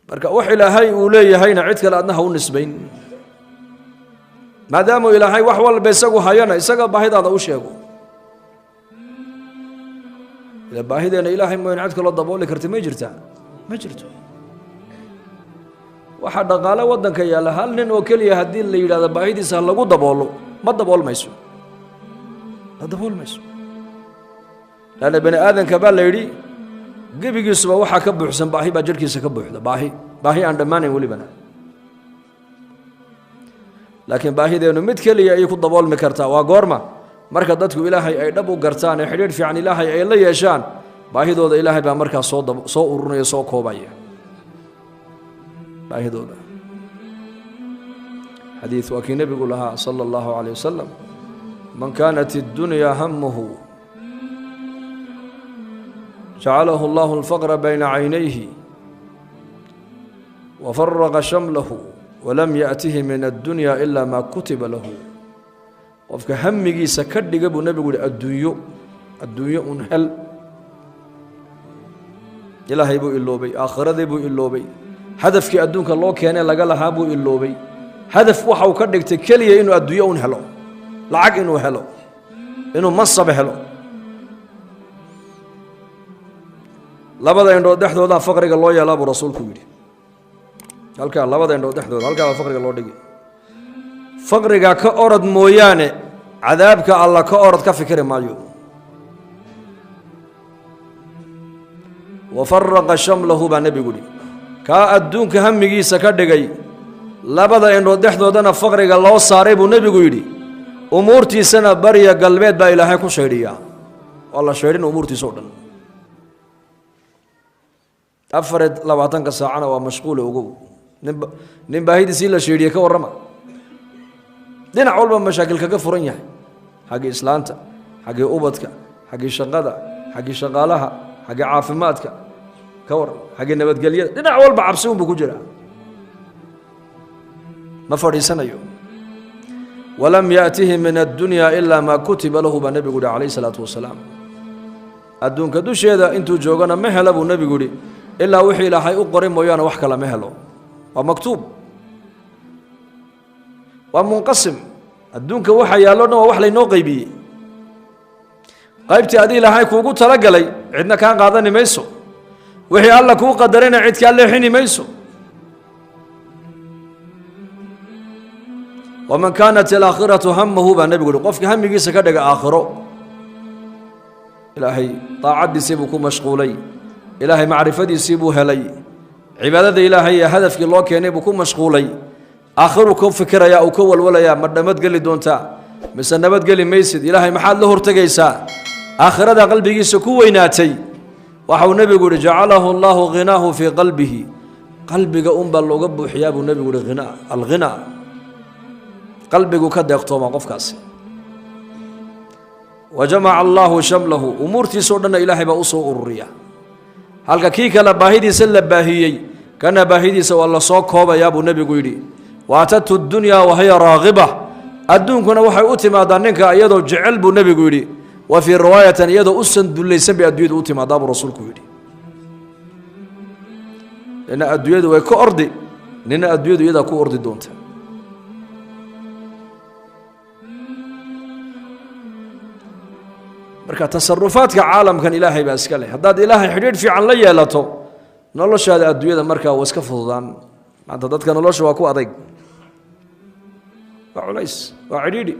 Marka wax Ilaahay uu leeyahayna cid kale adna ha u nisbayn, maadaamuu Ilaahay wax walba isagu hayana, isaga baahidaada u sheego. Ila baahideenna Ilaahay mooyane cid kaloo dabooli karta may jirtaa? Ma jirto. Waxaa dhaqaale waddanka yaalla hal nin oo keliya haddii la yidhahdo baahidiisa ha lagu daboolo, ma daboolmayso, ma daboolmayso. Laanna bani aadanka baa la yidhi gebigiisuba waxaa ka buuxsan baahi baa jirhkiisa ka buuxda, baahi, baahi aan dhammaanayn welibana. Laakiin baahideennu mid keliya ayay ku daboolmi kartaa. Waa goorma? Marka dadku Ilaahay ay dhab u gartaan ee xidhiidh fiican Ilaahay ay la yeeshaan, baahidooda Ilaahay baa markaas soo ururinaya, soo koobaya baahidooda. Xadiid waa kii nebigu lahaa sala allahu calayh wasalam: man kaanat اddunyaa hamuhu jacalahu allahu alfaqra bayna caynayhi wafaraqa shamlahu walam yaأtihi min addunya ila ma kutiba lahu. Qofka hamigiisa ka dhiga buu nebigu yihi adduunyo, adduunyo un hel, Ilaahay buu iloobay, aakhiradii buu iloobay, hadafkii adduunka loo keenay laga lahaa buu iloobay. Hadaf waxa uu ka dhigtay keliya inuu adduunyo un helo, lacag inuu helo, inuu mansab helo. Labada indhood dhexdoodaa faqriga loo yeelaa buu rasuulku yidhi. Halkaa labada indhood dhexdooda, halkaa baa faqriga loo dhigi. Faqriga ka orod mooyaane cadaabka Alla ka orod ka fikiri maayo. Wafaraqa shamlahu baa nebigu yidhi. Kaa adduunka hamigiisa ka dhigay, labada indhood dhexdoodana faqriga loo saaray buu nebigu yidhi, umuurtiisana barya galbeed baa Ilaahay ku shaydhiyaa. Waa la shaydhin umuurtiisa o dhan. 24-ka saacana waa mashquule. Ogow, nin baahidiisii la shaydhiyey ka warrama, dhinac walba mashaakil kaga furan yahay, xaggii islaanta, xaggii ubadka, xaggii shaqada, xaggii shaqaalaha, xaggii caafimaadka, ka warran xaggii nabadgelyada, dhinac walba cabsi unbuu ku jiraa, ma fadhiisanayo. Walam yaأtihi min addunya ilaa maa kutiba lahu baa nebigu yihi calayh isalaatu wasalaam. Adduunka dusheeda intuu joogana ma hela buu nebigu yihi ilaa wixii Ilaahay u qoray mooyaane, wax kale ma helo. Waa maktuub, waa munqasim. Adduunka waxa yaallo dhan waa wax laynoo qaybiyey. Qaybtii adi Ilaahay kuugu talagalay cidna kaa qaadani mayso, wixii Alla kuu qadarayna cid kaa leexini mayso. Waman kaanat alaakhiratu hamahu baa nebigu uhi, qofka hamigiisa ka dhiga aakhiro, Ilaahay daacaddiisii buu ku mashquulay, Ilaahay macrifadiisii buu helay, cibaadada Ilaahay ee hadafkii loo keenay buu ku mashquulay, aakhiruu ka fikirayaa, uu ka walwalayaa, ma nabadgeli doontaa mise nabadgeli maysid, Ilaahay maxaad la hortegaysaa, aakhirada qalbigiisa ku weynaatay. Waxauu nebigu yihi: jacalahu allahu ghinaahu fii qalbihi. Qalbiga unbaa looga buuxiyaa buu nebigu yihi. Hinaa, alghinaa, qalbigu ka deeqtooma qofkaasi. Wa jamaca allaahu shamlahu, umuurtiisao dhanna Ilaahay baa u soo ururiya. Halka kii kale baahidiisa la baahiyey, kana baahidiisa waa la soo koobayaa buu nebigu yidhi. Waatattu dunyaa wahiya raagiba, adduunkuna waxay u timaadaa ninka iyadoo jecel buu nebigu yidhi. Wa fii riwaayatan, iyadoo u sandullaysan bay adduunyadu u timaadaa buu rasuulku yidhi. Nina adduunyadu way ka ordi, nina adduunyadu iyadaa ku ordi doonta. Marka tasarufaadka caalamkan Ilaahay baa iska leh. Haddaad Ilaahay xidhiidh fiican la yeelato, noloshaada adduunyada markaa waa iska fududaan. Maanta dadka nolosha waa ku adayg, waa culays, waa cidhiidhi.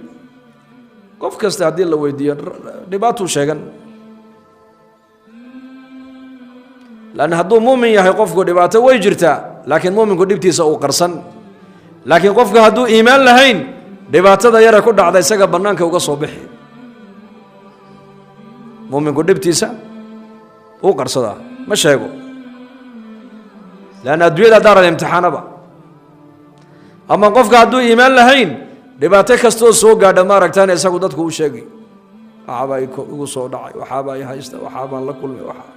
Qof kasta haddii la weydiiyo dhibaatuu sheegan. Lanna hadduu muumin yahay qofku dhibaato way jirtaa, laakiin muuminku dhibtiisa uu qarsan. Laakiin qofka hadduu iimaan lahayn, dhibaatada yare ku dhacda isaga bannaanka uga soo bixi. Muuminku dhibtiisa uu qarsadaa, ma sheego, leanna adduunyada daaral imtixaanaba. Ama qofka hadduu iimaan lahayn, dhibaato kastoo soo gaadha maaragtaan isagu dadku u sheegay: waxaabaa igu soo dhacay, waxaabaa i haysta, waxaabaan la kulmay, waxaa.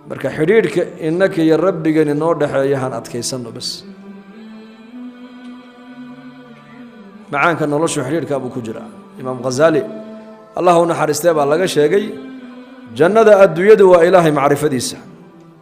Marka xidhiidhka innaka iyo rabbigan inoo dhexeeya han adkaysanno bas. Macaanka noloshu xidhiidhkaa buu ku jiraa. Imaam Khazaali, Allah u naxariistee, baa laga sheegay jannada adduunyadu waa Ilaahay macrifadiisa.